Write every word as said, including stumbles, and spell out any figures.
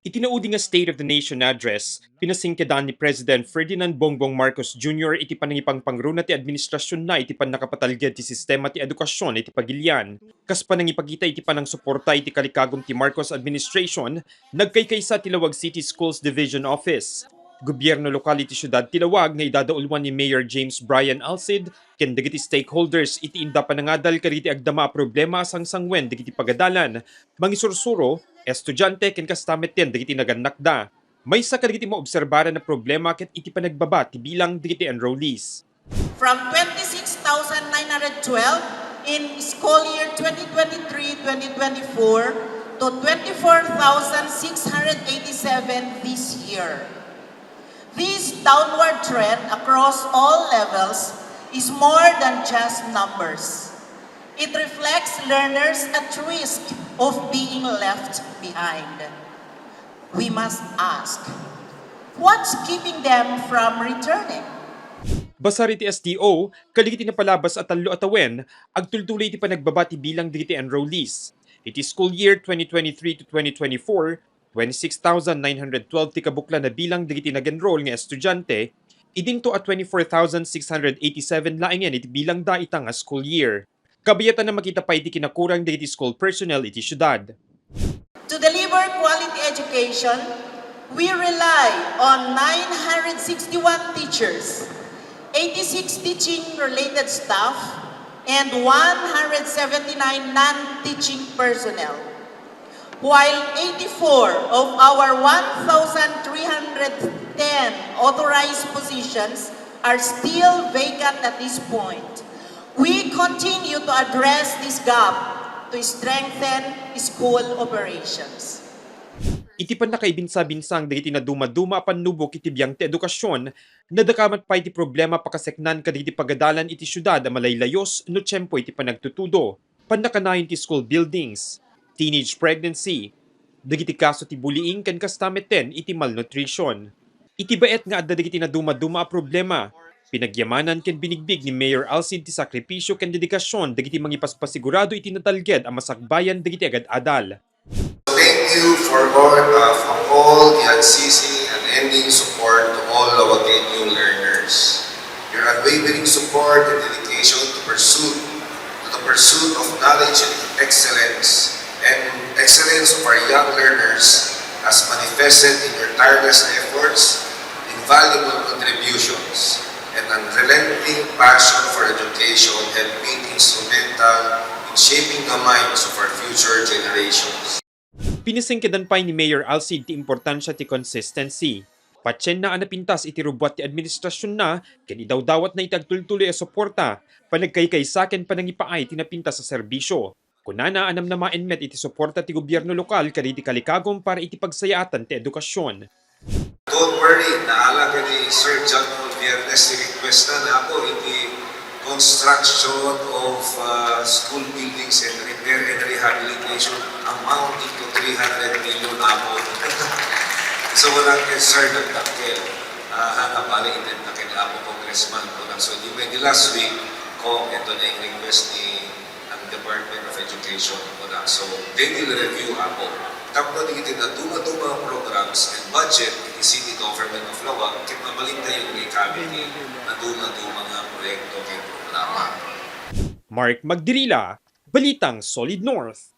Iti naudi nga State of the Nation Address, pinasingkedan ni President Ferdinand Bongbong Marcos Junior iti panangipangpangruna ti administrasyonna iti pannakapatalged ti sistema ti edukasyon iti pagilian. Kas panangipakita iti panangsuporta iti kalikagum ti Marcos administration, nagkaykaysa ti Laoag City Schools Division Office, gobierno lokal iti siudad ti Laoag nga idadauluan ni Mayor James Brian Alcid ken dagiti stakeholders iti inda panangadal kadagiti agdama a problema a sangsangwen dagiti pagadalan, mangisursuro, estudiante ken kasta metten dagiti nagannakda. Maysa kadagiti maobserbaran a problema ket iti panagbaba ti bilang dagiti enrollees. From twenty-six thousand nine hundred twelve in school year twenty twenty-three twenty twenty-four to twenty-four thousand six hundred eighty-seven this year. This downward trend across all levels is more than just numbers. It reflects learners at risk of being left behind. We must ask, what's keeping them from returning? Basar iti S D O, kadagiti napalabas a tallo a tawen, agtultuloy iti panagbaba ti bilang dagiti enrollees. Iti school year twenty twenty-three to twenty twenty-four, twenty-six thousand nine hundred twelve ti kabuklan a bilang dagiti nag-enroll nga estudiante, idinto a twenty-four thousand six hundred eighty-seven laengen iti bilangda ita nga school year. Kabayatan a makita pay ti kinakurang dagiti school personnel iti siudad. To deliver quality education, we rely on nine hundred sixty-one teachers, eighty-six teaching-related staff, and one hundred seventy-nine non-teaching personnel. While eighty-four of our one thousand three hundred ten authorized positions are still vacant at this point, we continue to address this gap to strengthen school operations. Iti pannakaibinsabinsang dagiti nadumaduma a pannubok iti biang ti edukasyon, nadakamat pay ti problema a pakaseknan kadagiti pagadalan iti siudad a malaylayos no tiempo iti panagtutudo, pannakanayon ti school buildings, teenage pregnancy, dagiti kaso ti bullying ken kasta metten iti malnutrition. Iti baet nga adda dagiti nadumaduma a problema, pinagyamanan ken binigbig ni Mayor Alcid ti sakripisio ken dedikasyon dagiti mangipaspasigurado iti natalged a masakbayan dagiti agad-adal. Thank you for all, uh, for all the unceasing and ending support to all Lawagueño learners. Your unwavering support and dedication to pursue, to the pursuit of knowledge and excellence, and excellence of our young learners has manifested in your tireless efforts, invaluable contributions, and unrelenting passion for education have been instrumental in shaping the minds of our future generations. Pinasingkedan pay ni Mayor Alcid ti importansia ti consistency. Patienna a napintas iti rubbuat ti administrasyonna ken idawdawatna iti agtultuloy a suporta, panagkaykaysa ken panangipaay ti napintas a serbisio. Kunana a namnamaen met iti suporta ti gobierno lokal kadagiti kalikagum para iti pagsayaatan ti edukasyon. Don't worry, naala ken ni Sir John Paul Viernes ti request na, Apo, iti construction of, uh, school buildings and repair and rehabilitation amounting to three hundred million, Apo. So, walang concern, nagdakkel. Ah, ha, nga bali, intend na ken Apo Congressman, no? So, di may di last week, kung ito na yung request ni ang Department of Education, no? So, they will review, Apo. Tapno dagiti nadumaduma nga programs and budget iti City Government of Laoag, ket mabalinda yung recovery nadumaduma nga proyekto ken programa. Mark Magdirila, Balitang Solid North.